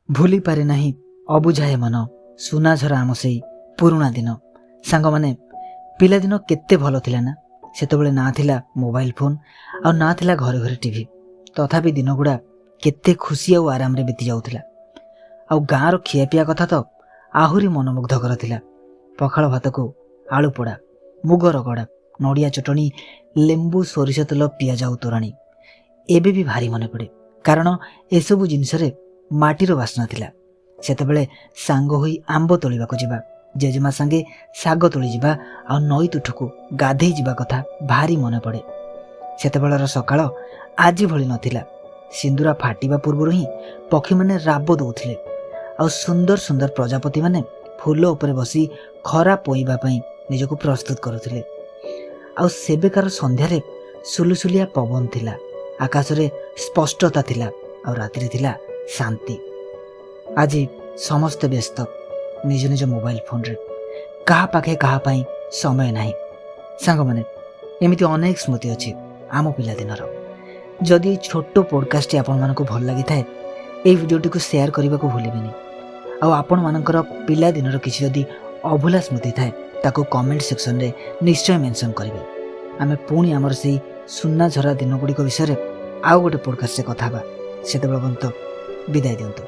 ଭୁଲିପାରେ ନାହିଁ ଅବୁଝାଏ ମନ, ସୁନାଝରା ଆମ ସେଇ ପୁରୁଣା ଦିନ। ସାଙ୍ଗମାନେ, ପିଲାଦିନ କେତେ ଭଲ ଥିଲା ନା? ସେତେବେଳେ ନା ଥିଲା ମୋବାଇଲ ଫୋନ୍ ଆଉ ନା ଥିଲା ଘରେ ଘରେ ଟିଭି। ତଥାପି ଦିନଗୁଡ଼ା କେତେ ଖୁସି ଆଉ ଆରାମରେ ବିତି ଯାଉଥିଲା। ଆଉ ଗାଁର ଖିଆପିଆ କଥା ତ ଆହୁରି ମନମୁଗ୍ଧକର ଥିଲା। ପଖାଳ ଭାତକୁ ଆଳୁ ପୋଡ଼ା, ମୁଗ ରଗଡ଼ା, ନଡ଼ିଆ ଚଟଣି, ଲେମ୍ବୁ, ସୋରିଷ ତେଲ, ପିଆଜ ଆଉ ତୋରାଣୀ ଏବେ ବି ଭାରି ମନେ ପଡ଼େ, କାରଣ ଏସବୁ ଜିନିଷରେ ମାଟିର ବାସ୍ନା ଥିଲା। ସେତେବେଳେ ସାଙ୍ଗ ହୋଇ ଆମ୍ବ ତୋଳିବାକୁ ଯିବା, ଜେଜେମା ସାଙ୍ଗେ ଶାଗ ତୋଳି ଯିବା ଆଉ ନଈ ତୁଠକୁ ଗାଧେଇ ଯିବା କଥା ଭାରି ମନେ ପଡ଼େ। ସେତେବେଳର ସକାଳ ଆଜି ଭଳି ନଥିଲା। ସିନ୍ଦୁରା ଫାଟିବା ପୂର୍ବରୁ ହିଁ ପକ୍ଷୀମାନେ ରାବ ଦେଉଥିଲେ ଆଉ ସୁନ୍ଦର ସୁନ୍ଦର ପ୍ରଜାପତିମାନେ ଫୁଲ ଉପରେ ବସି ଖରା ପୋଇବା ପାଇଁ ନିଜକୁ ପ୍ରସ୍ତୁତ କରୁଥିଲେ। ଆଉ ସେବେକାର ସନ୍ଧ୍ୟାରେ ସୁଲୁସୁଲିଆ ପବନ ଥିଲା, ଆକାଶରେ ସ୍ପଷ୍ଟତା ଥିଲା ଆଉ ରାତିରେ ଥିଲା ଶାନ୍ତି। ଆଜି ସମସ୍ତେ ବ୍ୟସ୍ତ ନିଜ ନିଜ ମୋବାଇଲ ଫୋନରେ, କାହା ପାଖେ କାହା ପାଇଁ ସମୟ ନାହିଁ। ସାଙ୍ଗମାନେ, ଏମିତି ଅନେକ ସ୍ମୃତି ଅଛି ଆମ ପିଲାଦିନର। ଯଦି ଏଇ ଛୋଟ ପଡ଼କାଷ୍ଟଟି ଆପଣମାନଙ୍କୁ ଭଲ ଲାଗିଥାଏ, ଏଇ ଭିଡ଼ିଓଟିକୁ ସେୟାର କରିବାକୁ ଭୁଲିବେନି। ଆଉ ଆପଣମାନଙ୍କର ପିଲାଦିନର କିଛି ଯଦି ଅଭୁଲା ସ୍ମୃତି ଥାଏ, ତାକୁ କମେଣ୍ଟ ସେକ୍ସନରେ ନିଶ୍ଚୟ ମେନସନ୍ କରିବେ। ଆମେ ପୁଣି ଆମର ସେଇ ସୁନାଝରା ଦିନଗୁଡ଼ିକ ବିଷୟରେ ଆଉ ଗୋଟେ ପଡ଼କାଷ୍ଟରେ କଥା ହେବା। ସେତେବେଳେ ପର୍ଯ୍ୟନ୍ତ ବିଦାୟ ଦିଅନ୍ତୁ।